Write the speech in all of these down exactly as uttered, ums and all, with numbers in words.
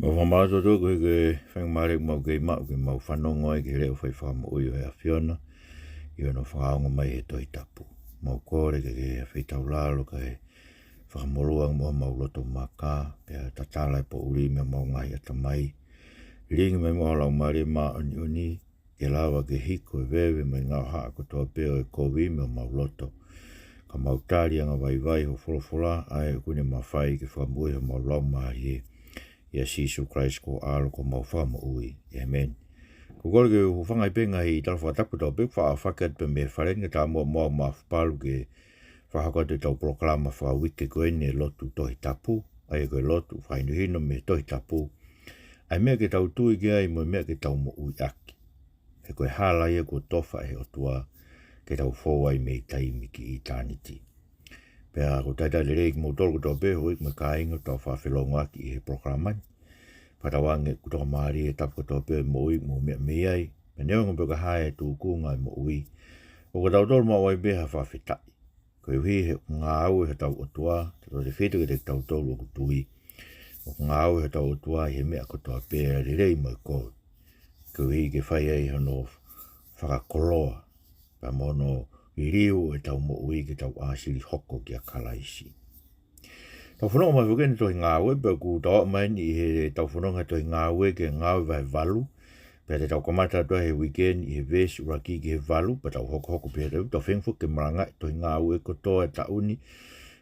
Mau fakamālō atu koeʻuhi ko e faingamālie ʻoku mau kei maʻu ke mau fanongo ai ki he leʻo fai fakamoʻui ʻo e ʻAfiona ʻi hono fakaongo mai he Tohi Tapu. Mau kole ke ke feitaulalo kae fakamolū ange muʻa homau loto maka, pea tatala e poʻuli mei homau ngaahi ʻatamai. Lilingi mai muʻa ho Laumālie Māʻoniʻoni, ke lava ke hiko e veve mo e ngaohaʻa kotoa pē ʻo e kovi mei homau loto. Ka mau tali angavaivai ho folofola, ʻa ē ʻoku ne mafai ke fakamoʻui homau laumālie. ʻIa Sīsū Kalaisi ko ho ʻAlo ko homau Fakamoʻui. ʻĒmeni. Ko e kole ke u hūfanga ʻi he ngaahi tala fakatapu kotoa pē ʻoku faʻa fakahoko atu pē mei he fale ni, ka tā muʻa mo au Maʻafu Palu ke fakahoko atu ʻetau polokalama fakauike ko eni e lotu Tohi Tapu, ʻa ia ko e lotu fakahinohino mei he Tohi Tapu ʻa e meʻa ke tau tui ki ai mo e meʻa ke tau moʻui ʻaki. He ko e hala ia kuo tofa ʻe he ʻOtua ke tau fou ai mei taimi ki ʻitāniti. Pea ʻoku ou talitali lelei kimoutolu kotoa pē, houʻeiki mo e kāinga, ʻoku tau faʻa felongoaki ʻi he polokalama ni. Fakatauange ʻoku tokamālie e tapu kotoa pē ʻo e moʻui ʻoku mou meʻa mei ai. Pea neongo pe ko e hā e tūkunga ʻo e moʻui, ʻoku tautolu maʻu ai pē ha fakafetaʻi. Koeʻuhi he ngāue hotau ʻOtua, tautautefito kiate kitautolu ʻoku tui. ʻOku ngāue hotau ʻOtua ʻi he meʻa kotoa pē, ʻa e lelei mo e kovi, koeʻuhi ke fai ai hono fakakoloa, pea mo hono liliu ʻetau moʻui ke tau ʻāsili hoko kia Kalaisi. Tau fononga mai foki eni he Tohi Ngāue, pea ʻoku tau aʻu mai eni ʻi heʻetau fononga he Tohi Ngāue ki he Ngāue vahe valu. Pea te tau kamata atu he uike ni ʻi he veesi ʻuluaki ki he valu, pea tau hokohoko pē atu, tau feinga foki ke malangaʻi e Tohi Ngāue kotoa e taʻu ni,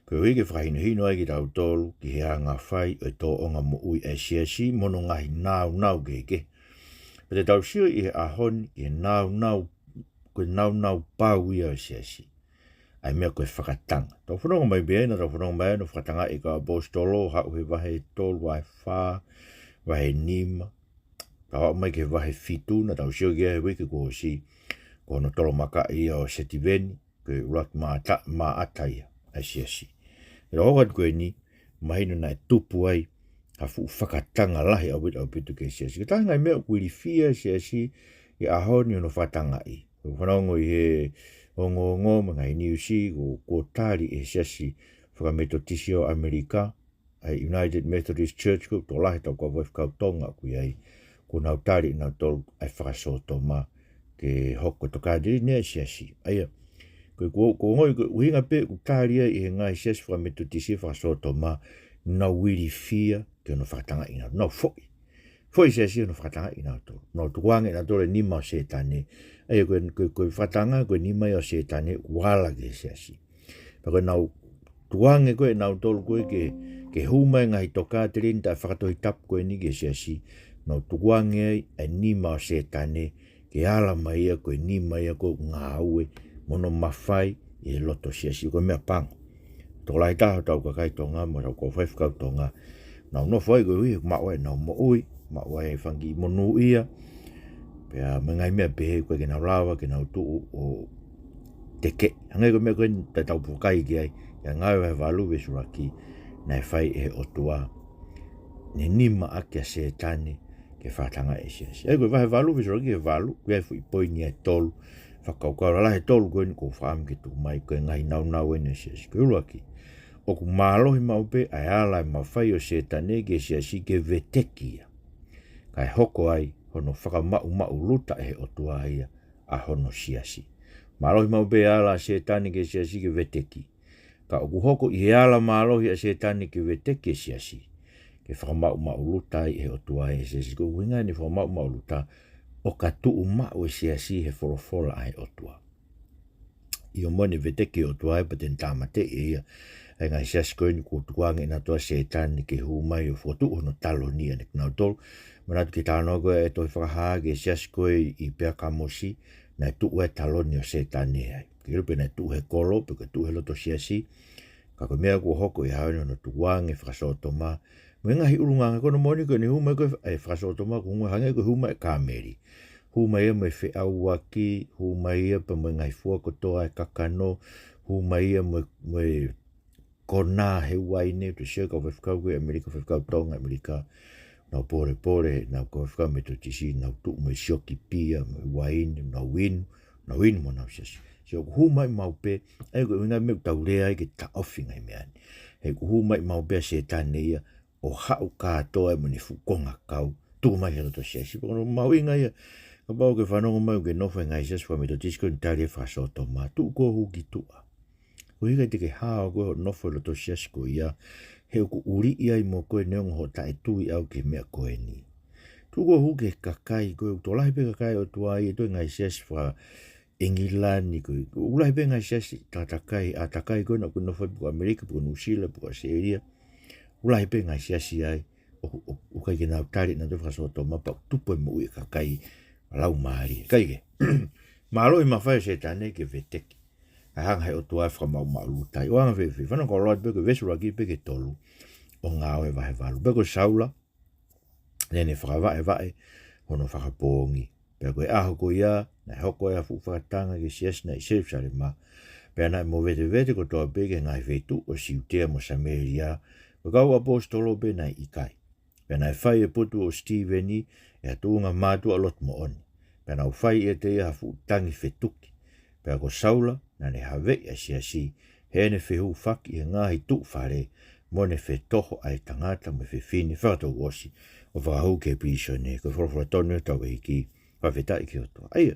koeʻuhi ke fakahinohino ai kitautolu ki he anga fai ʻo e tōʻonga moʻui ʻa e siasi mo hono ngaahi nāunau kehekehe. Pea te tau sio ʻi he ʻaho ni ki he nāunau, ko e nāunau pau ia ʻo e siasi, ʻa e meʻa ko e fakatanga. Tau fononga mai pē ena, tau fononga mai ena ʻo fakatangaʻi e kau ʻaposetolo, haʻu he vahe tolu, vahe fā, vahe nima, tau aʻu mai ki he vahe fitu, naʻa tau sio ki ai he uike kuo ʻosi, ko hono tolomakaʻi ia ʻo Setiveni, ko e ʻuluaki maʻata, maʻata ia ʻa e siasi. Pea ʻoku hoko atu ko eni, mahino naʻe tupu ai ha fuʻu fakatanga lahi ʻaupito, ʻaupito ki he siasi. Ko e taha e ngaahi meʻa ʻoku ilifia e siasi he ʻaho ni hono fakatangaʻi. ʻOku ou fanongo ʻi he ongoongo mo e ngaahi niusi, ʻoku, kuo tali ʻe he Siasi Fakametotisi ʻo ʻAmelika, ʻa e United Methodist Church, ko e tokolahi ʻetau kau faifekau Tonga ʻoku ʻi ai, kuo nau tali ʻe nautolu ʻa e fakasōtoma ke hoko ko e tokāteline ʻa e siasi. ʻA ia, ko e, ko, ʻoku ou ongoʻi ko e ʻuhinga pē ʻoku tali ai ʻe he ngaahi Siasi Fakametotisi e fakasōtoma, nau ilifia ki hono fakatangaʻi kinautolu, nau foʻi. Foʻi e siasi hono fakatangaʻi kinautolu. Nau tukuange ʻe nautolu e nima ʻo Sētane. ʻA ia ko e, ko e, ko e fakatanga, ko e nima ia ʻo Sētane ʻoku ala ki he siasi. Pea ko ʻenau tukuange ko ē ʻe nautolu ko ē ke, ke hū mai e ngaahi tokāteline taʻefakatohitapu ko eni ki he siasi, nau tukuange ai e nima ʻo Sētane ke ala mai ia ko e nima ia ʻoku ngāue mo hono mafai ʻi he loto siasi, ko e meʻa pango. Tokolahi taha hotau kakai Tonga mo hotau kau faifekau Tonga, nau nofo ai koeʻuhi he maʻu ai ʻenau moʻui, maʻu ai e fanga kiʻi monūʻia, pea mo e ngaahi meʻa pehē, ʻoku ʻikai ke nau lava ke nau tuʻu ʻo tekeʻi. Hangē ko e meʻa ko eni naʻa tau vakai ki ai ʻia Ngāue vahe valu veesi ʻuluaki, naʻe fai ʻe he ʻOtua, ne nima ʻaki ʻa Sētane ke fakatangaʻi e siasi. ʻA ia ko e vahe valu veesi ʻuluaki ki he valu, ʻoku ʻi ai e foʻi poini ʻe tolu, fakakaukau lalahi ʻe tolu ko eni ʻoku ou fakaʻamu ke tuku mai, ko e ngaahi nāunau eni ʻo e siasi. Ko e ʻuluaki, ʻoku mālohi maʻu pē ʻa e ala e mafai ʻo Sētane ki he siasi ke veteki ia, kae hoko ai hono fakamaʻumaʻuluta ʻe he ʻOtua ia ʻa hono siasi. Mālohi maʻu pē e ala ʻa Sētane ki he siasi ke veteki. Ka ʻoku hoko ʻi he ala mālohi ʻa Sētane ke veteki e siasi, ke fakamaʻumaʻuluta ai ʻe he ʻOtua e siasi. Ko e ʻuhinga eni e fakamaʻumaʻuluta, ʻo ka tuʻu maʻu e siasi he folofola ʻa e ʻOtua, ʻio, mo ne veteki ʻe he ʻOtua ia pea te ne tāmateʻi ʻe ia ʻa e ngaahi siasi ko eni kuo tukuange ʻe nautolu ʻa Sētane ke hū mai ʻo fokotuʻu hono taloni ʻiate kinautolu. Manatu ki he talanoa ko ē ʻa e tohi Fakahā ki he siasi ko ē ʻi Peakamosi, naʻe tuʻu e taloni ʻo Sētane ai. ʻIkai ke ʻilo pe naʻe tuʻu he kolo, pe ko e tuʻu he loto siasi. Ka ko e meʻa kuo hoko ʻi he ʻaho ni, hono tukuange e fakasōtoma mo e ngaahi ʻulungaanga. Ko hono moʻoni ko eni, hū mai ko ē e fakasōtoma, ʻoku hangē ko e hū mai e kāmeli. Hū mai ia mo e feʻauaki, hū mai ia pea mo e ngaahi fua kotoa e kakano, hū mai ia mo e, mo e konā he uaine. Te u sio ki he kau faifekau ko ē ʻAmelika, faifekau Tonga ʻAmelika, nau pōlepole, nau kau faifekau Metotisi, nau tuʻu mo e sioki pia mo e uaine, nau inu, nau inu mo nau siasi. Sio, ʻoku hū mai maʻu pē, ʻa ia ko e ʻuhinga e meʻa ʻoku tau lea ai ke taʻofi e ngaahi meʻa ni. He ʻoku hū mai maʻu pē ʻa Sētane ia ʻo haʻu kātoa mo ʻene fuʻu konga kau, tuku mai he loto siasi. Pea ko hono mahuʻinga ia, kapau ʻoku ke fanongo mai ʻoku ke nofo he ngaahi siasi fakaMetotisi ko eni, tali e fakasōtoma, tuʻu koe ʻo hū ki tuʻa. Koeʻuhi ʻikai te ke hao koe hoʻo nofo he loto siasi ko ia, he ʻoku ʻuliʻi ai mo koe neongo hoʻo taʻetui ʻaʻau ki he meʻa ko eni. Tuʻu koe ʻo hū ki he kakai, ko e tokolahi pē kakai ʻOtua ia ʻi he ngaahi siasi faka-ʻEngilani ko ē. ʻOku lahi pē ngaahi siasi takatakai, ʻātakai ko ē naʻa ku nofo ai, pe ko ʻAmelika, pe ko Nuʻusila, pe ko ʻAositelēlia. ʻOku lahi pē ngaahi siasi ai ʻoku, ʻoku, ʻoku ʻikai ke nau tali ʻenautolu e fakasōtoma pea ʻoku tupu e moʻui e kakai laumālie. ʻIkai ke. Mālō e mafai ʻo Sētane ke veteki. Kae hanga he ʻOtua ʻo fakamaʻumaʻuluta ai. ʻO anga fēfē? Fanongo kau loa atu pē ki he veesi ʻuluaki pē ki he tolu ʻo Ngāue vahe valu. Pea ko Saula, naʻa ne fakavaʻevaʻe hono fakapoongi. Pea ko e ʻaho ko ia, naʻe hoko ai ha fuʻu fakatanga ki he siasi naʻe ʻi Selusalema. Pea naʻe movetevete kotoa pē ki he ngaahi feituʻu ʻo Siutea mo Samēlia, ko e kau ʻaposetolo pē naʻe ʻikai. Pea naʻe fai ʻe he potu ʻo Sitīveni ʻa e tuʻunga mātuʻa lotu moʻoni. Pea nau fai ʻiate ia ha fuʻu tangi fetuki. Pea ko Saula, naʻa ne haveʻi ʻa e siasi, heʻene fehūfaki he ngaahi tuʻu fale, mo ʻene fetoho ʻa e tangata mo e fefine fakatouʻosi, ʻo fakahū ki he pilīsone. Ko e folofola tonu ia ʻa hotau ʻEiki, fakafetaʻi ki he ʻOtua. ʻA ia,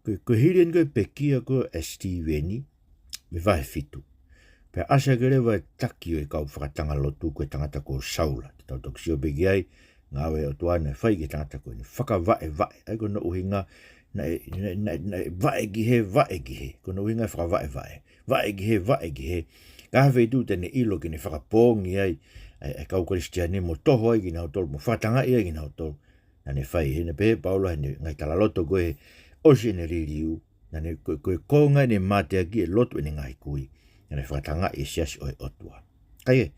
ko e, ko e hili eni ko ē e pekia ko ē ʻa Sitīveni, mei he vahe fitu. Pea ʻasi hake leva e taki ʻo e kau fakatanga lotu, ko e tangata ko Saula. Te tau toki sio pē ki ai, ngāue ʻa e ʻOtua naʻe fai ki he tangata ko eni. Fakavaʻevaʻe, ʻa ia ko hono ʻuhinga, naʻe, naʻe, naʻe, naʻe vaʻe ki hē, vaʻe ki hē. Ko hono ʻuhinga e fakavaʻevaʻe. Vaʻe ki hē, vaʻe ki hē. Ka ʻi ha feituʻu te ne ʻilo ke ne fakapoongi ai ʻa e, ʻa e kau Kalisitiane mo toho ai kinautolu, mo fakatangaʻi ai kinautolu, naʻa ne fai. He naʻe pehē ʻe Paula heʻene ngaahi talaloto ko ē he ʻosi ʻene liliu, naʻa ne, ko, ko e konga ʻene mateaki e lotu ʻene ngaahi kui, naʻa ne fakatangaʻi e siasi ʻo e ʻOtua. Ka ʻi he,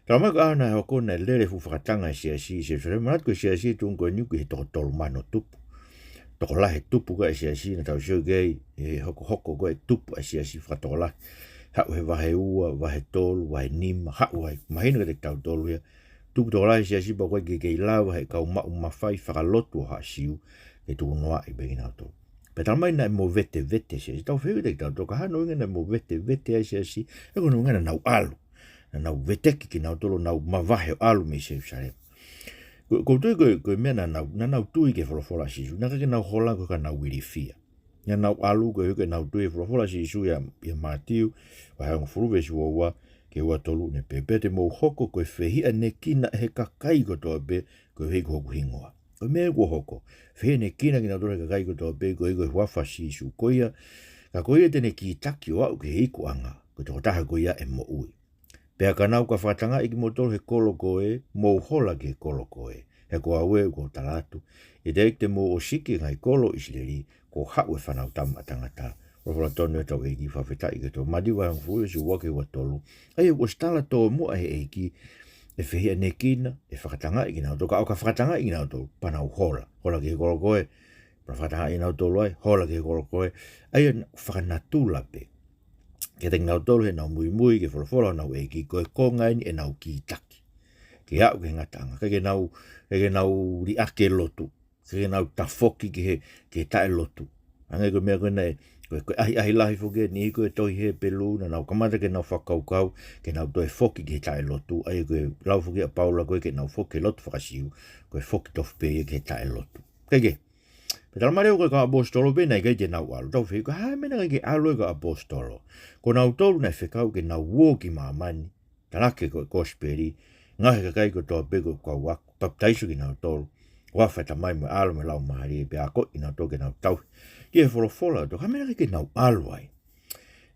talamai ko e ʻaho naʻe hoko naʻe lele e fuʻu fakatanga e siasi ʻi Selusalema, manatu ko e siasi tuʻunga ko eni ʻoku ʻi he toko tolu mano tupu. Tokolahi e tupu ko ē e siasi, naʻa tau sio ki ai he hokohoko ko ē e tupu e siasi fakatokolahi. Haʻu he vahe ua, vahe tolu, vahe nima, haʻu ai, mahino kiate kitautolu ia, tupu tokolahi e siasi pea ʻoku ʻikai ke kei lava ʻe he kau maʻu mafai fakalotu ʻo haʻa Siu ke tukunoaʻi pē kinautolu. Pea talamai naʻe movetevete e siasi. Tau fehuʻi kiate kitautolu, ko e hā hono ʻuhinga naʻe movetevete ai e siasi? ʻE, ko hono ʻuhinga naʻa nau ʻalu. Naʻa nau veteki kinautolu, nau mavahe ʻo ʻalu mei Selusalema. Ko, ʻoku ou tui ko e, ko e meʻa naʻa nau, naʻa nau tui ki he folofola ʻa Sīsū. Naʻe ʻikai ke nau hola koeʻuhi ka nau ilifia. Naʻa nau ʻalu koeʻuhi ko ʻenau tui he folofola ʻa Sīsū ʻia, ʻia Mātiu, vahe hongofulu veesi ua ua ki he ua tolu, naʻe pehē: Pea te mou hoko ko e fehiʻanekina ʻe he kakai kotoa pē koeʻuhi ko hoku hingoa. Ko e meʻa ia kuo hoko. Fehiʻanekina kinautolu ʻe he kakai kotoa pē koeʻuhi ko e huafa ʻo Sīsū. Ko ia, ka ko ia te ne kītaki ʻo aʻu ki he ikuʻanga, ko e tokotaha ko ia ʻe moʻui. Pea ka nau ka fakatangaʻi kimoutolu he kolo ko ē, mou hola ki he kolo ko ē. He ko au ē, ʻoku ou tala atu, ʻe teʻeki te mou ʻosiki e ngaahi kolo ʻo ʻIsileli, kuo haʻu e Fānautama ʻa Tangata. Folofola tonu ia ʻa hotau ʻEiki, fakafetaʻi ki he ʻOtua. Mātiu vahe hongofulu veesi ua ki he ua tolu. ʻA ia, kuo ʻosi tala tōmuʻa ʻe he ʻEiki ʻe fehiʻanekina, ʻe fakatangaʻi kinautolu, ka ʻo ka fakatangaʻi kinautolu, pea nau hola. Hola ki he kolo ko ē, pea fakatangaʻi kinautolu ai, hola ki he kolo ko ē. ʻA ia, fakanatula pē kiate kinautolu heʻenau muimui ki he folofola ʻa hotau ʻEiki, ko e konga eni ʻenau kītaki ke aʻu ki he ngataʻanga. ʻIkai ke nau, ʻikai ke nau liʻaki e lotu. ʻIkai ke nau tafoki ki he, ki he taʻelotu. Hangē ko e meʻa ko ē naʻe, ko e, ko e ʻahiʻahi lahi foki ʻa e niʻihi ko ē ʻo e tohi Hepelū, naʻa nau kamata ke nau fakakaukau ke nau toe foki ki he taʻelotu. ʻA ia ko e lau foki ʻa Paula ko ē ke nau foki ki he lotu faka-Siu, ko e foki tofu pē ia ki he taʻelotu. ʻIkai ke. Pea talamai leva ko e kau ʻaposetolo pē naʻe ʻikai te nau ʻalu. Tau fehuʻi, ko e hā e meʻa naʻe ʻikai ke ʻalu ai e kau ʻaposetolo? Ko nautolu naʻe fekau ke nau ō ki māmani, talaki ko e kosipeli, ngaohi e kakai kotoa pē ko e kau ako, papitaiso kinautolu ʻi he huafa ʻo e Tamai mo e ʻAlo mo e Laumālie, pea akoʻi kinautolu ke nau tauhi ki he folofola ʻa e ʻOtua. Ko e hā e meʻa naʻe ʻikai ke nau ʻalu ai?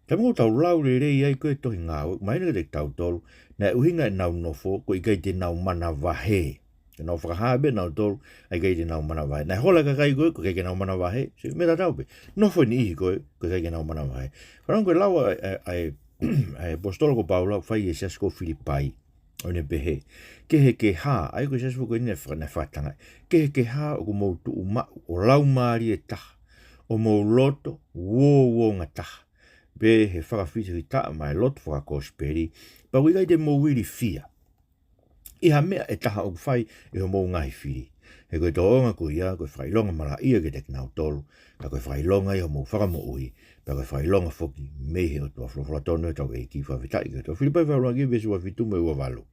Taimi ʻoku tau lau lelei ai ko ē e tohi Ngāue, mahino kiate kitautolu, naʻe ʻuhinga ʻenau nofo, ko e ʻikai te nau manavahē. Ke nau fakahā pē nautolu, ʻa e ʻikai te nau manavahē. Naʻe hola e kakai ko ē, ko e ʻikai ke nau manavahē. Sio, meʻa tatau pē. Nofo e niʻihi ko ē, ko e ʻikai ke nau manavahē. Fanongo ki he lau ʻa e, ʻa e, ʻa e ʻaposetolo ko Paula, fai ki he siasi ko Filipai. ʻO ne pehē: Kehekeha, ʻa ia ko e siasi ko eni naʻe faka-, naʻe fakatangaʻi. Kehekeha ʻoku mou tuʻu maʻu ʻo laumālie taha, ʻo mou loto uouongataha, pea ʻi he fakafitafitaʻa maʻá e lotu fakakosipeli, pea ʻoku ʻikai te mou ilifia ʻi ha meʻa ʻe taha ʻoku fai ʻe hoʻomou ngaahi fili. He ko e tōʻonga ko ia, ko e fakaʻilonga malaʻia kiate kinautolu, ka ko e fakaʻilonga ia ʻo hoʻomou fakamoʻui, pea ko e fakaʻilonga foki mei he ʻOtua. Folofola tonu ia ʻa hotau ʻEiki, fakafetaʻi ki he ʻOtua. Filipai vahe ʻuluaki veesi ua fitu mo e ua valu.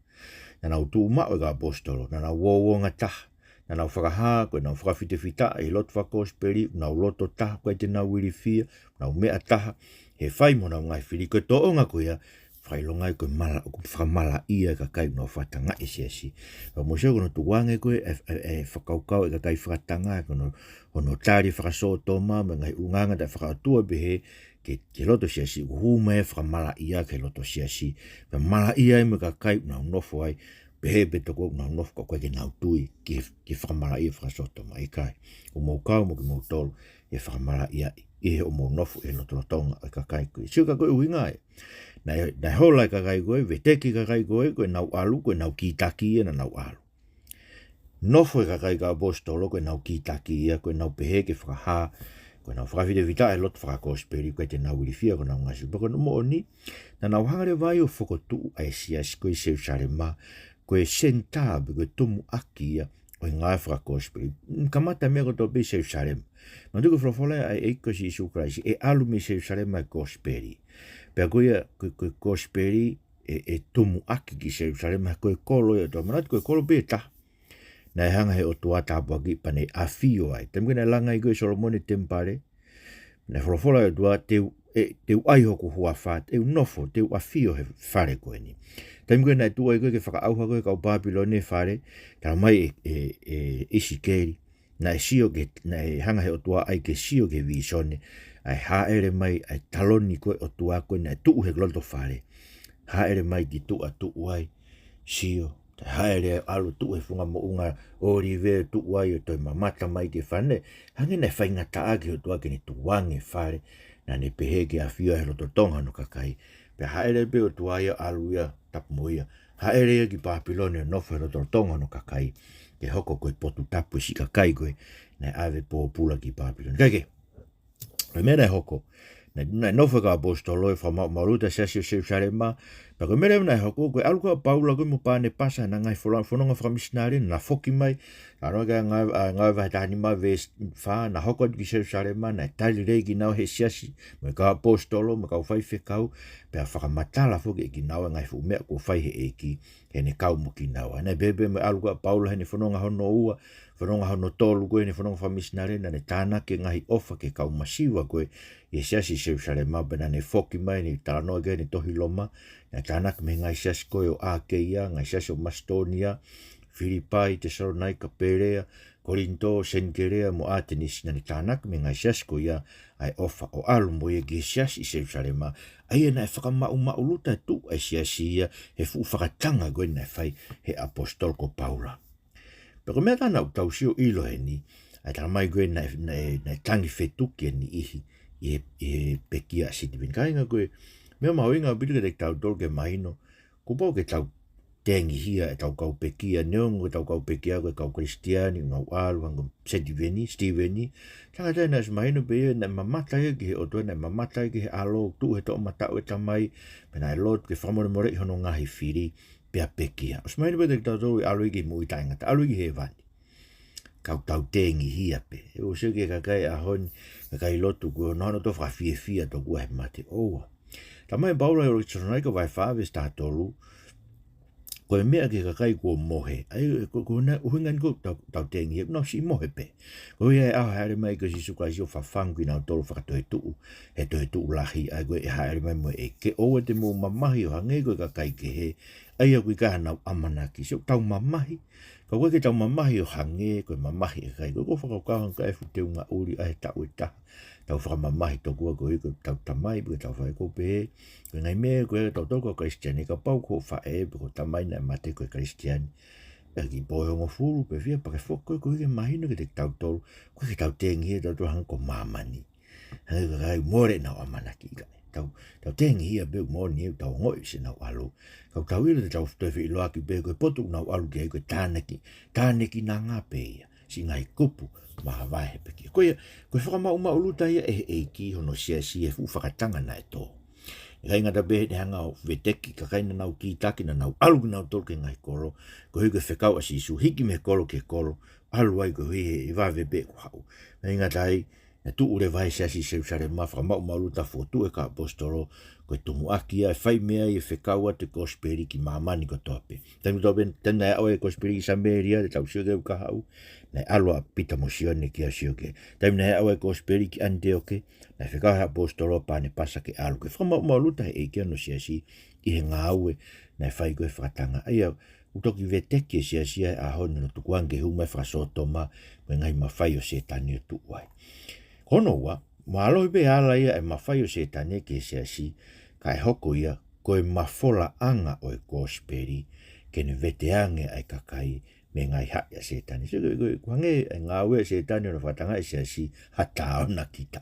Naʻa nau tuʻu maʻu e kau ʻaposetolo, naʻa nau uouongataha, naʻa nau fakahā, ko ʻenau fakafitefitaʻi e lotu fakakosipeli, naʻa nau loto taha, ʻikai te nau ilifia, naʻa nau meʻa taha, he fai mo ʻenau ngaahi fili, ko e tōʻonga ko ia, fakaʻilonga ai ko e mala, ʻoku fakamalaʻia e kakai ʻoku nau fakatangaʻi e siasi. Pea mou sio ko hono tukuange ko ē, e, e, e fakakaukau e kakai fakatanga, ko hono, hono tali fakasōtoma, mo e ngaahi ʻulungaanga taʻefakaʻotua pehē, ki he, ki he loto siasi, ʻoku hū mai e fakamalaʻia ki he loto siasi, pea malaʻia ai mo e kakai ʻoku nau nofo ai, pehē pē tokua ʻoku nau nofo ka ʻoku ʻikai ke nau tui ki he, ki he fakamalaʻia fakasōtoma, ʻikai. ʻOku mou kau mo kimoutolu ʻi he fakamalaʻia ʻi he ʻoku mou nofo ʻi he lotolotonga ʻo e kakai ko ē. Sio ka ko e ʻuhinga ē. Naʻe, naʻe hola e kakai ko ē, veteki e kakai ko ē, ko ʻenau ʻalu, ko ʻenau kītaki ia naʻa nau ʻalu. Nofo e kakai kau ʻaposetolo, ko ʻenau kītaki ia, ko ʻenau pehē ke fakahā, ko ʻenau fakafitefitaʻi e lotu fakakosipeli, ʻikai te nau ilifia ko ʻenau ngaahi siasi. Pea ko hono moʻoni, naʻa nau hanga leva ai ʻo fokotuʻu ʻa e siasi ko ē ʻi Selusalema, ko e senitā pe ko e tumuʻaki ia ʻo e ngāue fakakosipeli. Kamata e meʻa kotoa pē ʻi Selusalema. Manatuʻi ko e folofola ʻa e ʻEiki ko Sīsū Kalaisi, ʻe ʻalu mei Selusalema e kosipeli. Pea ko ia, ko, ko e kosipeli, ʻe, ʻe tumuʻaki ki Selusalema, ko e kolo ia ʻo e ʻOtua. Manatuʻi ko e kolo pē ʻe taha naʻe hanga he ʻOtua ʻo tāpuakiʻi pea ne ʻafio ai. Taimi ko ē naʻe langa ai ko ē ʻe Solomone e temipale, naʻe folofola e ʻOtua, te u, ʻe, te u ʻai hoku huafa, te u nofo, te u ʻafio he fale ko eni. Taimi ko ē naʻe tuʻu ai ko ē ke fakaʻauha ko ē e kau Pāpilone e fale, talamai ʻe, ʻe, ʻe ʻIsikeli, naʻe sio ki he, naʻe hanga he ʻOtua ʻai ke sio ki he vīsone, ʻa e hāʻele mai ʻa e taloni ko ē ʻo e ʻOtua ko ē naʻe tuʻu he loto fale. Hāʻele mai ki tuʻa, tuʻu ai, sio, hāʻele ʻalu tuʻu he funga moʻunga ʻōlive, tuʻu ai ʻo toe mamata mai ki he fale. Hangē naʻe faingataʻa ki he ʻOtua ke ne tukuange e fale naʻa ne pehē ke ʻafio ai he lotolotonga hono kakai. Pea hāʻele pē ʻOtua ia, ʻalu ia, tapu mo ia. Hāʻele ia ki Pāpilone ʻo nofo he lotolotonga hono kakai, ke hoko ko e potu tapu e siʻi kakai ko ē naʻe ʻave pōpula ki Pāpilone. Kae kehe, ko e meʻa naʻe hoko, naʻe, naʻe nofo e kau ʻaposetolo ʻo fakamaʻumaʻuluta e siasi ʻo Selusalema. Pea ko e meʻa leva naʻe hoko, ko e ʻalu ko ē ʻa Paula ko ē mo Panepasa ʻi heʻena ngaahi fola-, fononga fakamīsinale, naʻa na foki mai, talanoa ki ai e Ngāue, ʻa e Ngāue vahe taha nima veesi fā, naʻa na hoko atu ki Selusalema, naʻe tali lelei kinaua ʻe he siasi, mo e kau ʻaposetolo, mo e kau faifekau, pea fakamatala foki ʻe kinaua e ngaahi fuʻu meʻa kuo fai ʻe he ʻEiki, heʻene kau mo kinaua. Naʻe pehē pē mo e ʻalu ko ē ʻa Paula heʻene fononga hono ua, fononga hono tolu ko ē heʻene fononga fakamīsinale, naʻa ne tānaki e ngaahi ʻofa ki he kau masiva ko ē ʻi he siasi ʻi Selusalema, pea naʻa ne foki mai ʻo ne talanoa ki ai ʻene tohi Loma, naʻe tānaki mei he ngaahi siasi ko ē ʻo ʻAkeia, ngaahi siasi ʻo Masitōnia, Filipai, Tesalonaika, Pelea, Kolinitō, Senikelea mo ʻAtenisi, naʻa ne tānaki mei he ngaahi siasi ko ia ʻa e ʻofa ʻo ʻalu mo ia ki he siasi ʻi Selusalema, ʻa ia naʻe fakamaʻumaʻuluta e tuʻu ʻa e siasi ia he fuʻu fakatanga ko ē naʻe fai ʻe he ʻaposetolo ko Paula. Pea ko e meʻa ʻe taha naʻa tau sio ʻilo heni, ʻa e talamai ko ē naʻe, naʻe, naʻe tangi fetuki e niʻihi ʻi he, ʻi he pekia ʻa Sitiveni. Kāinga, ko e meʻa mahuʻinga ʻaupito kiate kitautolu ke mahino, kuo pau ke tau tengihia ʻetau kau pekia, neongo ʻetau kau pekia ko e kau Kalisitiane, ʻoku nau ʻalu hangē ko Sitiveni, Sitiveni. Tangata naʻe ʻosi mahino pē ia naʻe mamata ia ki he ʻOtua, naʻe mamata ia ki he ʻAlo, tuʻu he toʻomataʻu e Tamai, pea naʻe lotu ke fakamolemoleʻi hono ngaahi fili, pea pekia. ʻOsi mahino pē kiate kitautolu ʻe ʻalu ia ki he moʻui taʻengata, ʻalu ia ki hēvani. Ka ʻoku tau tengihia pē. ʻE ʻosi ki he kakai ʻaho ni, kakai lotu kuo nau, nau tō fakafiefia tokua he mate, ʻoua. Talamai ʻe Paula ʻi he ʻuluaki Tesalonaika vahe fā veesi taha tolu, ko e meʻa ki he kakai kuo mohe. ʻA ia, ko, ko e ʻuhinga eni ko ē ʻoku tau, tau tengihia, ʻoku nau siʻi mohe pē. Ko ia e ʻaho ʻe hāʻele mai ai ko Sīsū Kalaisi ʻo fafangu kinautolu fakatoetuʻu he toetuʻu lahi, ʻa ia ko ē ʻe hāʻele mai mo e ʻEiki. ʻOua te mou mamahi ʻo hangē ko e kakai kehe, ʻa ia ʻoku ʻikai haʻanau ʻamanaki. Sio, tau mamahi, ka ʻoku ʻikai ke tau mamahi ʻo hangē ko e mamahi ʻa e kakai. Ko e, ko e fakakaukau hangē ko e fuʻu teunga ʻuli ʻa e taʻu ʻe taha. Tau fakamamahi tokua koeʻuhi ko ʻetau tamai, pe ko ʻetau faʻē, ʻoku ou pehē, ko e ngaahi meʻa ko ē ʻa tautolu kau Kalisitiane, kapau ko hoʻo faʻē pe ko hoʻo tamai naʻe mate ko e Kalisitiane, ʻi he kiʻi pō ʻe hongofulu pe fiha, pea ke foki koe, koeʻuhi ke mahino kiate kitautolu, ʻoku ʻikai ke tau tengihia tautolu hangē ko māmani. Hangē ko e kakai mole ʻenau ʻamanaki, ʻikai. Tau, tau tengihia pē ʻoku moʻoni ʻetau ongoʻi siʻenau ʻalu. Ka ʻoku tau ʻilo te tau toe feʻiloaki pē, ko e potu ʻoku nau ʻalu ki ai ko e tānaki, tānaki nanga pē ia. Siʻi ngaahi kupu mavahe he pekia. Ko ia, ko e fakamaʻumaʻuluta ia ʻe he ʻEiki hono siasi he fuʻu fakatanga naʻe tō. ʻIkai ngata pē heʻene hanga ʻo veteki e kakai naʻa nau kītaki, naʻa nau ʻalu kinautolu ki he ngaahi kolo, koeʻuhi ko e fekau ʻa Sīsū, hiki mei he kolo ki he kolo, ʻalu ai koeʻuhi he vave pē ʻoku haʻu. ʻIkai ngata ai, Naʻe tuʻu leva he siasi Selusalema, fakamaʻumaʻuluta, fokotuʻu ʻe he kau ʻaposetolo, ko e tumuʻaki ia ʻe fai mei ai e fekau atu e kosipeli ki māmani kotoa pē. Taimi kotoa pē, taimi naʻe aʻu ai e kosipeli ki Samēlia, te tau sio ki ai ʻoku kahaʻu, naʻe ʻalu ʻa Pita mo Sione ki ai ʻo sio ki ai. Taimi naʻe aʻu ai e kosipeli ki ʻAniteoke, naʻe fekau ʻe he ʻaposetolo ʻa Panepasa ke ʻalu. Ko e fakamaʻumaʻuluta ʻe he ʻEiki hono siasi ʻi he ngāue naʻe fai ko ē he fakatanga. ʻA ia, ʻoku toki veteki e siasi ia he ʻaho ni ʻo tukuange ke hū mai e fakasōtoma mo e ngaahi mafai ʻo Sētane ʻo tuʻu ai. Ko hono ua, mālohi pē e ala ia e mafai ʻo Sētane ki he siasi, kae hoko ia ko e mafolaʻanga ʻo e kosipeli ke ne veteange ʻa e kakai mei he ngaahi haʻi ʻa Sētane. So, ko, ko, ko e hangē e ngāue ʻa Sētane ʻo ne fakatangaʻi e siasi ha taonakita.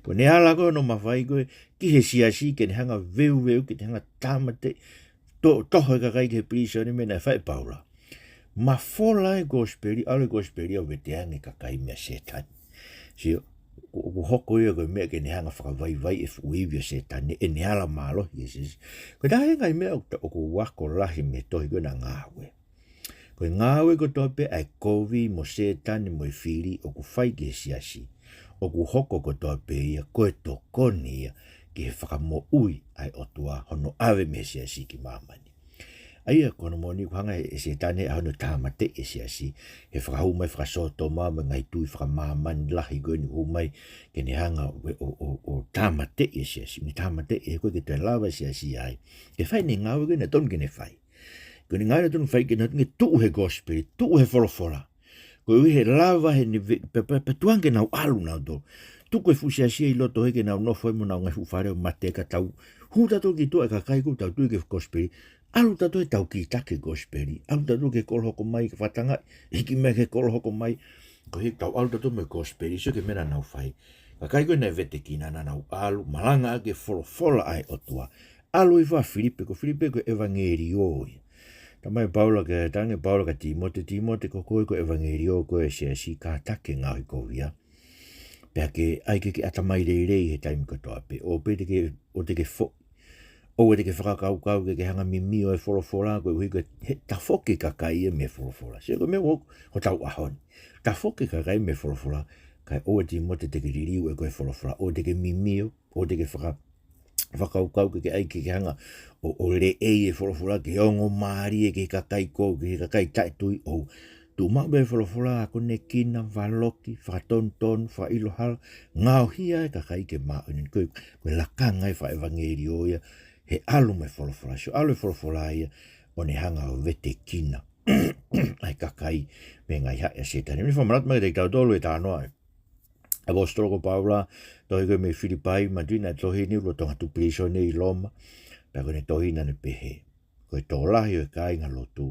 Ko ʻene ala ko ē hono mafai ko ē ki he siasi ke ne hanga ʻo veuveu, ke ne hanga ʻo tāmateʻi, to-, toho e kakai ki he pilīsone, meʻa naʻe fai ʻe Paula. Mafola e kosipeli, ʻalu e kosipeli ʻo veteange e kakai meia Sētane. Sio, ʻoku, ʻoku hoko ia ko e meʻa ke ne hanga ʻo fakavaivaiʻi e fuʻu ivi ʻo Sētane, ʻene ala mālohi e siasi. Ko e taha e ngaahi meʻa ʻoku ta-, ʻoku ou ako lahi mei he tohi ko ena Ngāue. Ko e ngāue kotoa pē ʻa e kovi mo Sētane mo e fili ʻoku fai ki he siasi, ʻoku hoko kotoa pē ia ko e tokoni ia ki he fakamoʻui ʻa e ʻOtua hono ʻave mei he siasi ki māmani. ʻA ia, ko hono moʻoni ʻoku hanga ʻe Sētane ʻa hono tāmateʻi e siasi, he fakahū mai e fakasōtoma mo e ngaahi tui fakamāmani lahi ko eni ʻoku hū mai ke ne hanga ʻo, ʻo, ʻo, ʻo tāmateʻi e siasi, ne tāmateʻi he ʻoku ʻikai ke toe lava e siasi ia ke fai ʻene ngāue ko ē naʻe totonu ke ne fai. Ko ʻene ngāue naʻe totonu ke fai ke ne tuʻu he kosipeli, tuʻu he folofola. Koeʻuhi he lava heʻene ve-, pe, pe, pe tukuange ke nau ʻalu nautolu. Tuku e fuʻu siasi ia ʻi loto hē ke nau nofo ai mo honau ngaahi fuʻu fale ʻo mate, ka tau hū tautolu ki tuʻa e kakai ʻoku tau tui ki he kosipeli. ʻAlu tautolu he tau kītaki e kosipeli. ʻAlu tautolu ki he kolo hoko mai, ke fakatangaʻi, hiki mai ki he kolo hoko mai. Koeʻuhi tau ʻalu tautolu mo e kosipeli, sio ki he meʻa naʻa nau fai. Kakai ko ē naʻe vetekina naʻa nau ʻalu, malangaʻaki e folofola ʻa e ʻOtua. ʻAlu ʻi fē? Filipe, ko Filipe ko e ʻevangeliō ia. Talamai ʻe Paula ke, talaange ʻe Paula kia Tīmote, Tīmote, ko koe ko e ʻevangeliō ko ē ʻo e siasi, kātaki e ngaohikovia. Pea ke ʻai ke ke ʻatamai lelei he taimi kotoa pē. ʻOua pē te ke, ʻoua te ke foʻi. ʻOua te ke fakakaukau ke ke hanga ʻo mimio e folofola, koeʻuhi ko e, he, tafoki e kakai ia mei he folofola. Sio ko e meʻa ʻoku, ʻoku tau ʻaho ni. Tafoki e kakai mei he folofola, kae ʻoua Tīmote te ke liliu ʻe koe e folofola. ʻOua te ke mimio, ʻoua te ke faka-, fakakaukau ke ke ʻai ke ke hanga ʻo, ʻo leʻei e folofola, ke ongo mālie ki he kakai ko, ki he kakai taʻetui, ʻoua. Tuʻu maʻu pē e folofola, akonekina, valoki, fakatonutonu, fakaʻilo hala, ngaohi ʻa e kakai ke māʻoniʻoni. Ko e, ko e lakanga ia fakaʻevangeliō ia, he ʻalu mo e folofola. Sio, ʻalu e folofola ia, ʻo ne hanga ʻo vetekina ʻa e kakai mei he ngaahi haʻi ʻa Sētane. Meʻa fakamanatu mai kiate kitautolu e talanoa ʻa e ʻaposetolo ko Paula, tohi ko ē mei Filipai, manatuʻi naʻe tohi eni lolotonga tuʻu pilīsone ʻi Loma, pea ko ʻene tohi naʻa ne pehē: Ko e tokolahi ʻo e kāingalotu,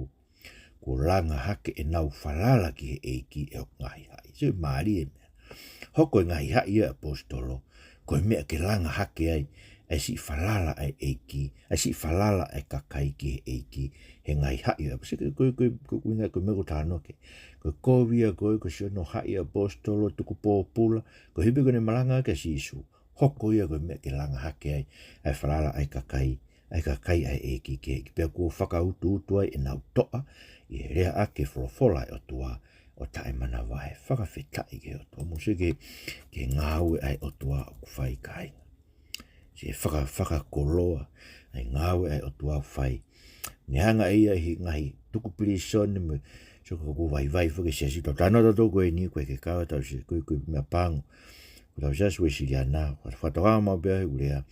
kuo langa hake ʻenau falala ki he ʻEiki ʻe hoku ngaahi haʻi. Sio, mālie e meʻa. Hoko e ngaahi haʻi ʻa e ʻaposetolo ko e meʻa ke langa hake ai ʻa e siʻi falala ʻa e ʻEiki, ʻa e siʻi falala ʻa e kakai ki he ʻEiki, he ngaahi haʻi ʻa e ʻaposetolo. Ko, ko, ko, ko e ʻuhinga ko e meʻa ʻoku ou talanoa ki ai. Ko e kovi ia ko ē, ko siʻono haʻi ʻaposetolo, tuku pōpula, koeʻuhi pē ko ʻene malanga ʻaki ʻa Sīsū. Hoko ia ko e meʻa ke langa hake ai ʻa e falala ʻa e kakai, ʻa e kakai ʻa e ʻEiki ki he ʻEiki. Pea kuo fakautuutu ai ʻenau toʻa ʻi he lea ʻaki e folofola ʻa e ʻOtua ʻo taʻemanavahē. Fakafetaʻi ki he ʻOtua. Mou sio ki he, ki he ngāue ʻa e ʻOtua ʻoku fai, kāinga. Sio, faka-, fakakoloa ʻa e ngāue ʻa e ʻOtua ʻoku fai. Ne hanga ʻe ia ʻi he ngaahi tuku pilīsone mo e, sio, ko e vaivai foki e siasi. Tau talanoa tautolu ko eni, ko e ke kau tau sio, ko e, ko e meʻa pango. Ko ʻetau Siasi Uēsiliana, ko e fakatokanga maʻu pē ʻa e ʻū lea.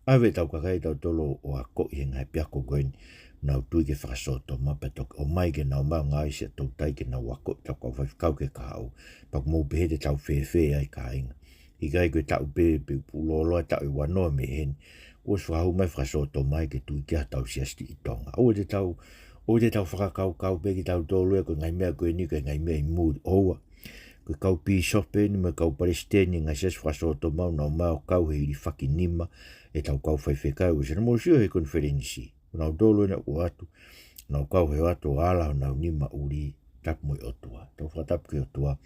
ʻAve ʻetau kakai tautolu ʻo akoʻi he ngaahi ʻapiako ko eni, nau tui ki he fakasōtoma, pea toki ʻomai ke nau ō mai ʻo ngāue siʻa toutai ke nau akoʻi ʻetau kau faifekau ke kau. Pea ʻoku mou pehē te tau fēfē ai, kāinga. ʻIkai ko e taʻu pē, pē ʻoku lōloa e taʻu ʻe uanoa mei heni, kuo ʻosi fakahū mai e fakasōtoma ia ke tui ki ai hotau siasi ʻi Tonga. ʻOua te tau, ʻoua te tau fakakaukau pē kitautolu ia ko e ngaahi meʻa ko eni ko e ngaahi meʻa ʻi muli. ʻOua. Ko e kau pīsope eni mo e kau palesiteni e ngaahi siasi fakasōtoma ʻoku nau ō mai ʻo kau he hilifaki nima ʻetau kau faifekau. Sio, naʻa mou sio he konifelenisi. Ko nautolu ena ʻoku ʻoatu, nau kau he ʻoatu ʻo ala honau nima ʻuli, tapu mo e ʻOtua. Tau fakatapu ki he ʻOtua,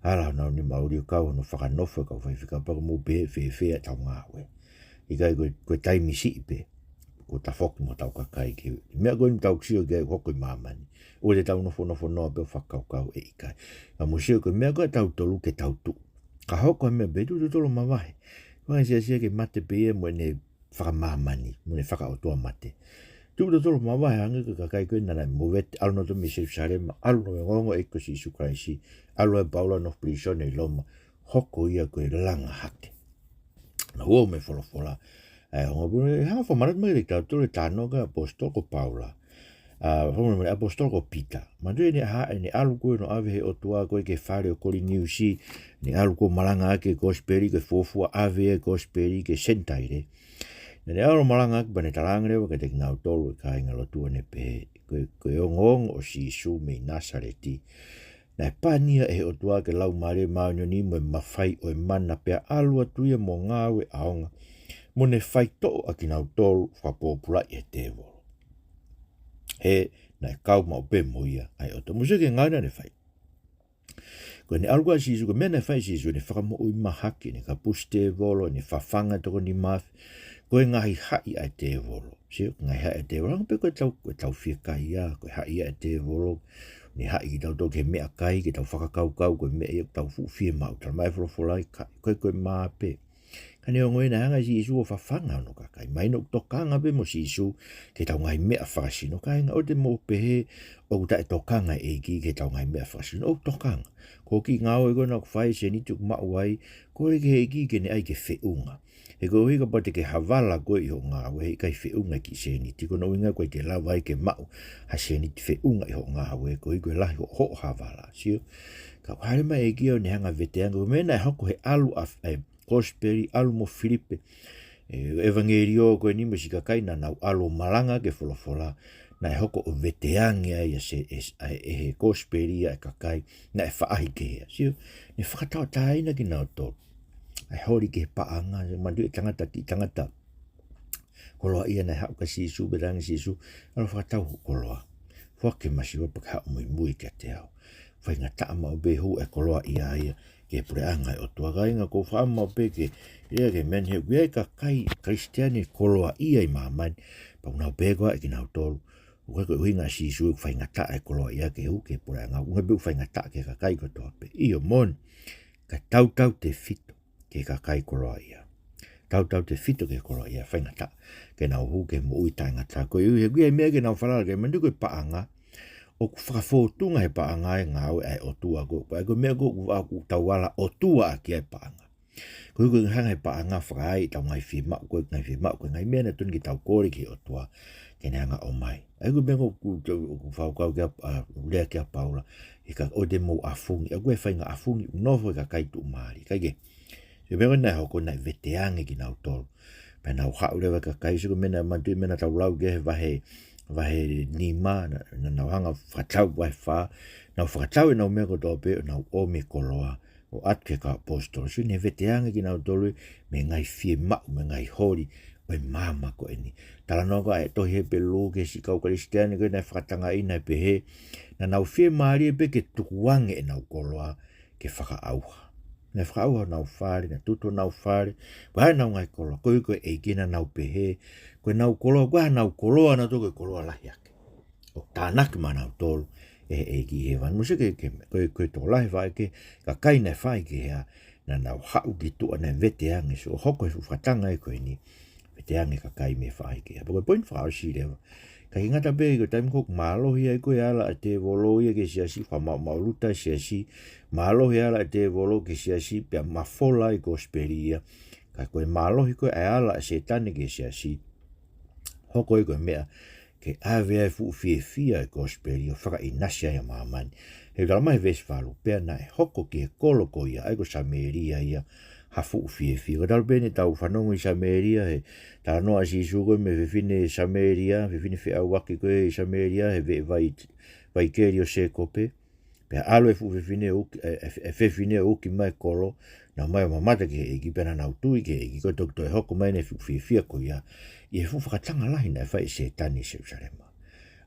ala honau nima ʻuli ʻo kau hono fakanofo e kau faifekau. Pea ʻoku mou pehē fēfē ʻetau ngāue. ʻIkai ko e, ko e taimi siʻi pē kuo tafoki mo hotau kakai ki he meʻa ko eni ʻoku tau sio ki ai ʻoku hoko ʻi māmani. ʻOua te tau nofonofo noa pē ʻo fakakaukau, ʻe ʻikai. Ka mou sio ko e meʻa ko ē ʻatautolu ke tau tuʻu. Ka hoko ha meʻa pehē, tuku tautolu ʻo mavahe. Ko e ngaahi siasi ia ke mate pē ia mo ʻene fakamāmani, mo ʻene fakaʻotuamate. Tuku tautolu ʻo mavahe, hangē ko e kakai ko ē naʻa nau movete, ʻalu nautolu mei Selusalema, ʻalu nautolu mei he ongoongo ʻo e ʻEiki ko Sīsū Kalaisi, ʻalu ai ʻa Paula ʻo nofo pilīsone ʻi Loma, hoko ia ko e langa hake. Naʻa nau ō mei he folofola, ʻa e ongo pule, hanga ʻo fakamanatu mai kiate kitautolu e talanoa ʻa e ʻaposetolo ko Paula. ʻA, fakamanatu mai e ʻaposetolo ko Pita. Manatuʻi ʻene ʻalu, ʻene ʻalu ko ē ʻo ʻave he ʻOtua ko ē ki he fale ʻo Koliniusi, ʻene ʻalu ko ē ʻo malangaʻaki e kosipeli, ko e fuofua ʻave e kosipeli ki he Senitaile. Naʻa ne ʻalu ʻo malangaʻaki pea ne talaange leva kiate kinautolu e kāingalotu ʻo ne pehē, ko e, ko e ongoongo ʻo Sīsū mei Nāsaleti, naʻe pani ia ʻe he ʻOtua ki he Laumālie Māʻoniʻoni mo e mafai ʻo e mana pea ʻalu atu ia mo ngāue ʻaonga, mo ne faitoʻo ʻa kinautolu fakapōpulaʻi ʻe he tēvolo. He naʻe kau maʻu pē mo ia ʻa e ʻOtua. Mou sio ki he ngāue naʻa ne fai. Ko ʻene ʻalu ko ē ʻa Sīsū, ko e meʻa naʻe fai ʻe Sīsū, ʻene fakamoʻui mahaki, ʻene kapusi tēvolo, ʻene fafanga tokoni mafai, ko e ngaahi haʻi ʻa e tēvolo. Sio, ngaahi haʻi ʻa e tēvolo, hangē pē ko ʻetau, ko ʻetau fiekaia, ko e haʻi ʻa e tēvolo, ʻene haʻi kitautolu ki he meʻakai, ke tau fakakaukau, ko e meʻa ia ʻoku tau fuʻu fiemaʻu, talamai ʻe he folofola ʻikai, ko e, ko e mā pē. Ka neongo ia naʻe hanga ʻe Sīsū ʻo fafanga hono kakai. Mahino ʻoku tokanga pē mo Sīsū ki heʻetau ngaahi meʻa fakasino. Kāinga, ʻoua te mou pehē ʻoku taʻetokanga e ʻEiki ki heʻetau ngaahi meʻa fakasino. ʻOku tokanga. Ko e kiʻi ngāue ko ena ʻoku fai, sēniti ʻoku maʻu ai, kole ki he ʻEiki ke ne ʻai ke feʻunga. He koeʻuhi kapau te ke havala koe ʻi hoʻo ngāue, heʻikai feʻunga e kiʻi sēniti. Ko hono ʻuhinga ʻoku ʻikai ke lava ai ke maʻu ha sēniti feʻunga ʻi hoʻo ngāue, koeʻuhi ko e lahi hoʻo, hoʻo havala. Sio? Ka ʻoku hāʻele mai e ʻEiki ʻo ne hanga ʻo veteange, ko e meʻa naʻe hoko he ʻalu ʻa, ʻa e kosipeli, ʻalu mo Filipe, e, ʻevangeliō ko eni mo e siʻi kakai naʻa nau ʻalu ʻo malangaʻaki e folofola, naʻe hoko ʻo veteange ai ʻa e, e, ʻa e, ʻe he kosipeli ʻa e kakai naʻe faʻahi kehe. Sio, ne fakatauʻatāina kinautolu. ʻA e holi ki he paʻanga, manatuʻi e tangata, kiʻi tangata koloaʻia naʻe haʻu kia Sīsū, pea talaange ʻe Sīsū, ʻalu ʻo fakatau hoku koloa. Foaki ki he masiva pea ke haʻu ʻo muimui kiate au. Faingataʻa maʻu pē e hū e koloaʻia ia ki he puleʻanga ʻo e ʻOtua. Kāinga, ʻoku ou fakaʻamu maʻu pē ke, ia ke meni he ʻoku ʻi ai e kakai Kalisitiane koloaʻia ʻi māmani, pea ʻoku nau pehē ko ē ʻe kinautolu, ʻoku ʻikai ko e ʻuhinga ʻa Sīsū ʻoku faingataʻa e koloaʻia ke hū ki he puleʻanga, ʻoku ʻuhinga pē ʻoku faingataʻa ki he kakai kotoa pē. ʻIo, moʻoni, ka tautautefito ki he kakai koloaʻia. Tautautefito ki he koloaʻia, faingataʻa ke nau hū ki he moʻui taʻengata. Koeʻuhi he ʻoku ʻi ai e meʻa ke nau falala ki ai, manatuʻi ko e paʻanga ʻoku fakafōtunga he paʻanga e ngāue ʻa e ʻOtua ko ē. Pea ko e meʻa ko ē ʻoku, ʻoku tau ala ʻotua ʻaki ai e paʻanga. Koeʻuhi ko e hanga ʻe he paʻanga ʻo fakaai ʻetau ngaahi fiemaʻu, ko e ngaahi fiemaʻu, ko e ngaahi meʻa naʻe totonu ke tau kole ki he ʻOtua ke ne hanga ʻo ʻomai. ʻA ia ko e meʻa ʻoku, ʻoku, ʻoku fakakaukau ki ai, ʻa, lea ki ai ʻa Paula, ʻikai, ʻoua te mou ʻafungi, ʻa ia ko e faʻahinga ʻafungi ʻoku nofo he kakai tuʻumālie. Kae kehe, ko e meʻa ko ē naʻe hoko, naʻe veteange kinautolu. Pea nau haʻu leva e kakai, sio ko e meʻa naʻe, manatuʻi e meʻa naʻa tau lau ki ai he vahe, vahe nima, naʻa, naʻa nau hanga ʻo fakatau, vahe fā, nau fakatau ʻenau meʻa kotoa pē ʻo nau ʻomi e koloa ʻo ʻoatu ki he kau ʻaposetolo. Sio, ne veteange kinautolu mei he ngaahi fiemaʻu, mei he ngaahi holi ʻo e maama ko eni. Talanoa ko ē ʻa e tohi Hepelū ki he siʻi kau Kalisitiane ko ē naʻe fakatangaʻi, naʻe pehē, naʻa nau fiemālie pē ke tukuange ʻenau koloa ke fakaʻauha. Naʻe fakaʻauha honau fale, naʻe tutu honau fale, pea ʻi ai ʻenau ngaahi koloa. Koeʻuhi ko e ʻEiki naʻa nau pehē, ko ʻenau koloa, ko ʻenau koloa naʻe toko e koloa lahi ake. ʻOku tānaki maʻa nautolu ʻe he ʻEiki ʻi hēvani. Mou sio ki he, ki he, ko e, ko e tokolahi faʻahi e kakai naʻe faʻahi kehe, naʻa nau haʻu ki tuʻa, naʻe veteange. Sio, ʻoku hoko e fuʻu fakatangaʻi ko eni, veteange e kakai mei he faʻahi kehe. Pea ko e poini fakaʻosi leva, ʻikai ke ngata pē, ko e taimi ko ē ʻoku mālohi ai ko ē e ala ʻa e tēvolo ia ki he siasi, fakamaʻumaʻuluta e siasi, mālohi e ala ʻa e tēvolo ki he siasi, pea mafola e kosipeli ia. Ka ko e mālohi ko ē e ala ʻa Sētane ki he siasi, hoko ia ko e meʻa ke ʻave ai e fuʻu fiefia e kosipeli ʻo fakaʻinasi ai ʻa māmani. He talamai he veesi valu, pea naʻe hoko ki he kolo ko ia, ʻa ia ko Samēlia ia, ha fuʻu fiefia. Ko e talu pē eni ʻetau fanongo ʻi Samēlia, he talanoa ʻa Sīsū ko ē mei he fefine Samēlia, fefine feʻauaki ko ē ʻi Samēlia, he veʻe vai, vaikeli ʻo Sēkope. Pea ʻalu e fuʻu fefine ʻo uki, e, e, e fefine ʻo uki mai e kolo, nau ō mai ʻo mamata ki he ʻEiki, pea naʻa nau tui ki he ʻEiki, ko e toki toe hoko mai eni e fuʻu fiefia ko ia ʻi he fuʻu fakatanga lahi naʻe fai ʻe Sētane ʻi Selusalema.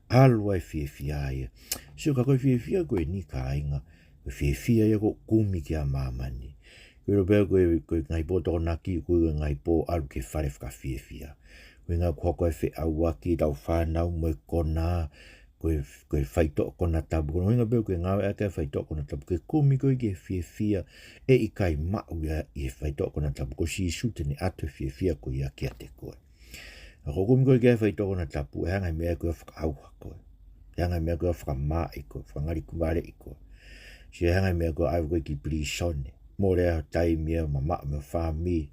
ʻAlu ai e fiefia ia. Sio, ka ko e fiefia ko eni, kāinga, ko e fiefia ia ʻoku kumi ki ai ʻa māmani. ʻOku ʻilo pē au ko e, ko e ngaahi pō Tokonaki, ko e ngaahi pō ʻalu ki he fale fakafiefia. Ko e ʻuhinga ʻoku hoko e feʻauaki ʻetau fānau mo e konā, ko e, ko e faitoʻo konatapu, ko hono ʻuhinga pē ʻoku ke ngāueʻaki ʻa e faitoʻo konatapu, ke kumi koe ki he fiefia ʻe ʻikai maʻu ia ʻi he faitoʻo konatapu, ko Sīsū te ne ʻatu e fiefia ko ia kiate koe. Ka ʻoku kumi koe ki he faitoʻo konatapu, ʻe hanga ʻe he meʻa ko ia ʻo fakaʻauha koe. ʻE hanga ʻe he meʻa ko ia ʻo fakamaaʻi koe, fakangalikuvaleʻi koe. Sio, ʻe hanga ʻe he meʻa ko ia ʻo ʻave koe ki pilīsone. Mole ai ho taimi ia, mamaʻo mei ho fāmili.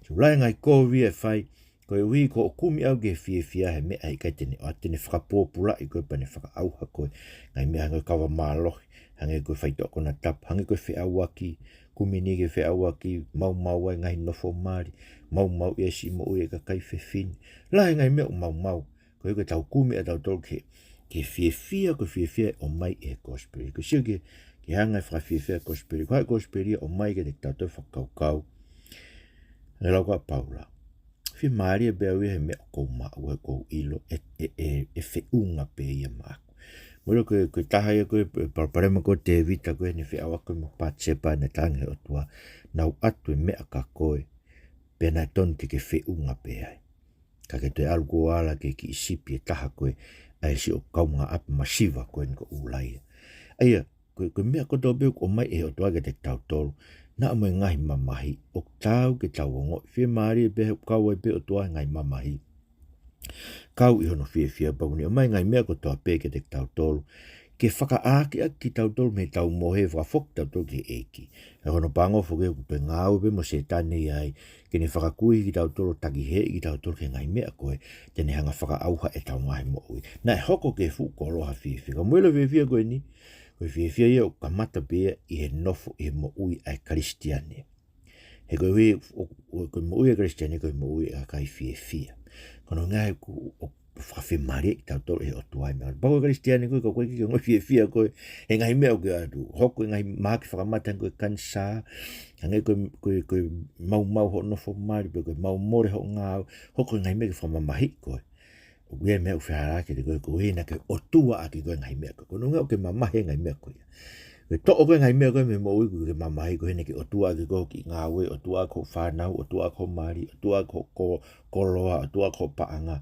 Sio, lahi e ngaahi kovi ʻe fai, koeʻuhi ko hoʻo kumi ʻau ki he fiefia he meʻa ʻe ʻikai te ne ʻoatu, te ne fakapōpulaʻi koe pea ne fakaʻauha koe. Ngaahi meʻa hangē ko e kava mālohi, hangē ko e faitoʻo konatapu, hangē ko e feʻauaki, kumi ni ki he feʻauaki, maumauʻi e ngaahi nofo mali, maumauʻi e siʻi moʻui ʻa e kakai fefine. Lahi e ngaahi meʻa ʻoku maumau, koeʻuhi ko ʻetau kumi ʻatautolu ki he, ki he fiefia, ko e fiefia ʻoku ʻomai ʻe he kosipeli. Ko e sio ki he, ki he anga e fakafiefia ʻo e kosipeli, ko e kosipeli ia ʻoku ʻomai kiate kitautolu e fakakaukau. ʻE lau ko ē ʻa Paula, fiemālie pē au ia he meʻa ʻoku ou maʻu, he ʻoku ou ʻilo ʻe, ʻe, ʻe, ʻe feʻunga pē ia maʻaku. Mou ʻilo ko e, ko e taha ia ko e, e palopalema ko ē ʻo Tēvita ko ē heʻene feʻauaki mo Patisepa, naʻe talaange ʻe he ʻOtua, naʻá ku ʻatu e meʻa kia koe, pea naʻe tonu te ke feʻunga pē ai. Ka ke toe ʻalu koe ʻo ala ki he kiʻi sipi ʻe taha ko ē ʻa e siʻo kaungāʻapi masiva ko eni ko ʻUlaia. ʻA ia, ko e, ko e meʻa kotoa pē ʻoku ʻomai ʻe he ʻOtua kiate kitautolu, naʻa mo e ngaahi mamahi, ʻoku taau ke tau ongoʻi fiemālie pē he ʻoku kau ai pē ʻOtua he ngaahi mamahi. Kau ʻi hono fiefia pea ʻoku ne ʻomai e ngaahi meʻa kotoa pē kiate kitautolu, ke fakaʻākiʻaki kitautolu mei heʻetau mohe, fakafoki kitautolu ki he ʻEiki. He ko hono pango foki ʻoku toe ngāue pē mo Sētane ia ai, ke ne fakakuihi kitautolu, takiheeʻi kitautolu ki he ngaahi meʻa ko ē te ne hanga ʻo fakaʻauha ʻetau ngaahi moʻui. Naʻe hoko ki he fuʻu koloa ha fiefia. Ka mou ʻilo e fiefia ko eni, ko e fiefia ia ʻoku kamata pē ia ʻi he nofo, ʻi he moʻui ʻa e Kalisitiane. He koeʻuhi, ʻo, ʻo, ko e moʻui ʻa e Kalisitiane ko e moʻui ʻa e kakai fiefia. Ko hono ʻuhinga he ʻoku, ʻoku fakafiemālieʻi kitautolu ʻe he ʻOtua ʻi he meʻa. Pea ko e Kalisitiane ko ē, ka ʻoku ʻikai ke ke ongoʻi fiefia koe he ngaahi meʻa ʻoku ke ʻatu. Hoko e ngaahi mahaki fakamate hangē ko e kanisā, hangē ko e, ko e, ko e maumau hoʻo nofo mali, pe ko e maumole hoʻo ngāue, hoko e ngaahi meʻa ke fakamamahiʻi koe. ʻOku ʻi ai e meʻa ʻoku fehālaaki kiate koe, koeʻuhi naʻá ke ʻotuaʻaki koe e ngaahi meʻa ko ē. Ko hono ʻuhinga ʻokú ke mamahi he ngaahi meʻa ko ia. Ke toʻo koe e ngaahi meʻa ko ē mei he moʻui, ʻokú ke mamahi, koeʻuhi naʻá ke ʻotuaʻaki koe ho kiʻi ngāue, ʻotuaʻaki hoʻo fānau, ʻotuaʻaki ho mali, ʻotuaʻaki ho ko-, koloa, ʻotuaʻaki ho paʻanga,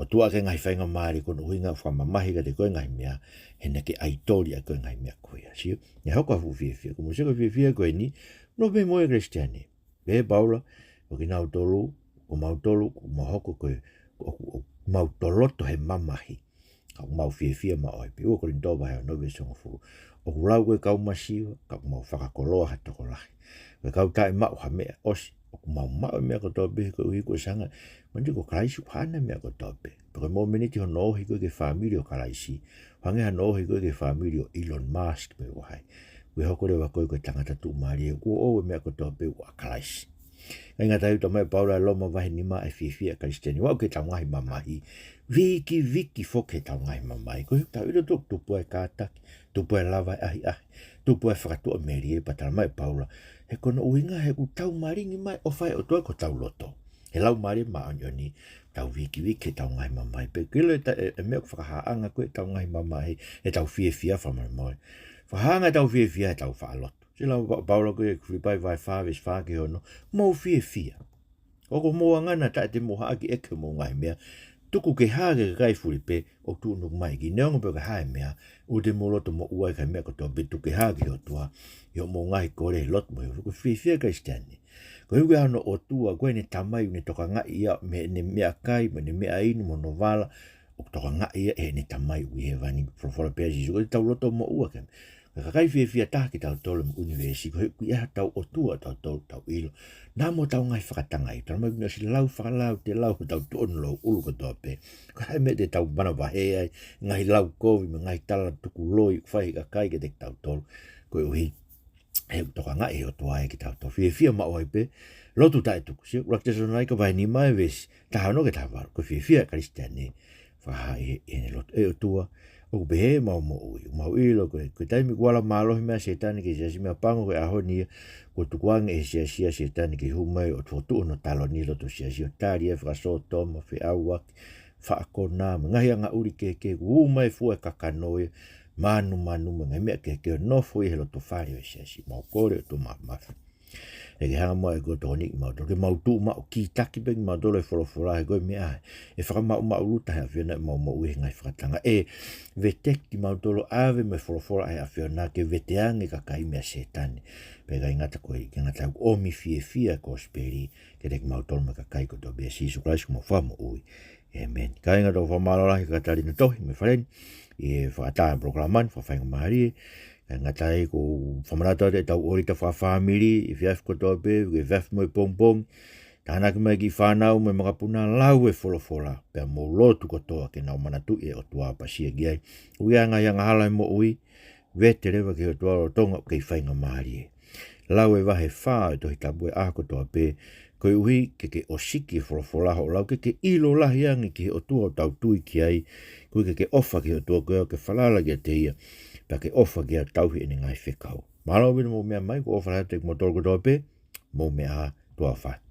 ʻotuaʻaki e ngaahi faingamālie, ko hono ʻuhinga ʻoku fakamamahi kiate koe e ngaahi meʻa, he naʻá ke ʻaitoli ʻaki koe e ngaahi meʻa ko ia. Sio, naʻe hoko ha fuʻu fiefia, ko e mou sio ki he fiefia ko eni, nofo pē mo e Kalisitiane. Pehē ʻe Paula, ko kinautolu, ko mautolu, ʻoku mau hoko ko e, ʻoku, ʻoku mau toloto he mamahi. Ka ʻoku mau fiefia maʻu ai pē. Ua Kolinitō vahe ono veesi hongofulu. ʻOku lau ko e kau masiva, ka ʻoku mau fakakoloa ha tokolahi. Ko e kau taʻemaʻu ha meʻa, ʻosi, ʻoku mau maʻu e meʻa kotoa pē, koeʻuhi ko e sanga, manatuʻi ko Kalaisi ʻoku ʻi ai ʻene meʻa kotoa pē. Pea ko e momeniti hono ohi ko ē ki he fāmili ʻo Kalaisi, hangē hano ohi ko ē ki he fāmili ʻo Elon Musk pe ko hai. Kuo hoko leva koe ko e tangata tuʻumālie, kuo ʻoʻou e meʻa kotoa pē, ʻoku ʻa Kalaisi. Ka ʻikai ngata ai, talamai ʻe Paula ʻi Loma vahe nima e fiefia ʻa e Kalisitiane. Ua, ʻoku ʻi heʻetau ngaahi mamahi. Vikiviki foki heʻetau ngaahi mamahi. Ko ʻetau ʻilo ʻoku tupu ai e kātaki, tupu ai e lava e ʻahiʻahi, tupu ai e fakatuʻamelie, pea talamai ʻe Paula, he ko hono ʻuhinga he ʻoku tau malingi mai ʻofa ʻa e ʻOtua ki hotau loto. He Laumālie Māʻoniʻoni, tau vikiviki heʻetau ngaahi mamahi. Pea ke ʻilo e ta-, e, e meʻa ʻoku fakahāʻanga ko ē ʻetau ngaahi mamahi, heʻetau fiefia fakamolemole. Fakahāʻanga ʻetau fiefia heʻetau faʻa lotu. Sio, lau ʻa Paula ko ē ʻi Filipai vahe fā veesi fā ki he ono, mou fiefia. ʻOku mou anga naʻa taʻe te mou haʻaki ʻeke hoʻomou ngaahi meʻa, tuku ke hā ki he kakai fulipē ʻoku tuʻunuku mai ki ai. Neongo pe ko e hā e meʻa, ʻoua te mou loto moʻua ʻi he ngaahi meʻa kotoa pē, tuku ke hā ki he ʻOtua ʻi hoʻomou ngaahi kole he lotu mo e fiefia. Kalisitiane, koeʻuhi ko e hā hono ʻOtua, ko ʻene Tamai ʻoku ne tokangaʻi ia mei heʻene meʻakai, mei heʻene meʻainu mo hono vala, ʻoku tokangaʻi ia ʻe heʻene Tamai ʻoku ʻi hēvani. Folofola pē ʻa Sīsū, ʻoua te tau loto moʻua ki ai. Ko e kakai fiefia taha kitautolu he ʻunivēsi, koeʻuhi ʻoku ʻi ai haʻatau ʻOtua ʻatautolu ʻoku tau ʻilo. Naʻa mo ʻetau ngaahi fakatanga ia. Talamai ʻoku ne ʻosi lau fakalautelu hotau tōʻonga louʻulu kotoa pē. Ko e hā e meʻa te tau manavahē ai, ngaahi lau kovi mo e ngaahi tala tukuloi ʻoku fai ʻe he kakai kiate kitautolu. Koeʻuhi he ʻoku tokangaʻi ʻe he ʻOtua ia kitautolu. Fiefia maʻu ai pē, lotu taʻetuku. Sio, ʻuluaki Tesalonaika vahe nima e veesi taha ono ki he taha valu. Ko e fiefia ʻa e Kalisitiane, fakahā ʻi he, ʻi heʻene lotu. ʻE ʻOtua, ʻoku pehē ʻemau moʻui. ʻOku mau ʻilo ko e, ko e taimi kuo ala mālohi mai ai ʻa Sētane ki he siasi, meʻapango ko e ʻaho ni ia kuo tukuange ʻe he siasi ʻa Sētane ke hū mai ʻo fokotuʻu hono taloni ʻi loto siasi ʻo tali ai e fakasōtoma, feʻauaki, faʻa konā, mo e ngaahi angaʻuli kehekehe, kuo hū mai e fua ʻo e kakano ia, mānumanu mo e ngaahi meʻa kehekehe ʻo nofo ia he loto fale ʻo e siasi. Mau kole ʻOtua Māfimafi, ʻEiki, hanga muʻa ʻEiki ʻo tokoniʻi kimautolu ke mau tuʻu maʻu kītaki pē kimautolu ʻe he folofola, he ko e meʻa ʻe fakamaʻumaʻuluta ʻe he ʻAfiona ʻemau moʻui he ngaahi fakatanga. ʻE veteki kimautolu ʻave mei he folofola ʻa e ʻAfiona ke veteange e kakai meia Sētane. Pea ʻikai ngata ko ia, ʻikai ngata ai, ʻomi fiefia e kosipeli kiate kimautolu mo e kakai kotoa pē. Sīsū Kalaisi ko homau Fakamoʻui. ʻĒmeni. Kāinga, ʻoku ou fakamālō lahi he kau talanoa tohi mei fale ni, ʻi he fakaʻatā e polokalama ni, fakafaingamālie. ʻIkai ngata ai, ʻoku ou fakamanatu atu ʻetau ʻōlita fakafāmili ʻi he efiafi kotoa pē, ʻi he efiafi mo e pongipongi. Tānaki mai e kiʻi fānau mo e makapuna, lau e folofola, pea mou lotu kotoa ke nau manatuʻi e ʻOtua ʻo ʻapasia ki ai. ʻOku ʻi ai e ngaahi angahala he moʻui, vete leva ki he ʻOtua lolotonga ʻoku kei faingamālie. Lau e vahe fā ʻo e Tohi Tapu he ʻaho kotoa pē, koeʻuhi ke ke ʻosiki e folofola hoʻo lau, ke ke ʻilo lahi ange ki he ʻOtua ʻoku tau tui ki ai, koeʻuhi ke ke ʻofa ki he ʻOtua ko ia, ke falala kiate ia, pea ke ʻofa ki ai ʻo tauhi ʻene ngaahi fekau. Mālō ʻaupito hoʻomou meʻa mai, ʻoku ou ʻofa lahi atu kiate kimoutolu kotoa pē, mou meʻa ā, tuʻa ʻofa atu.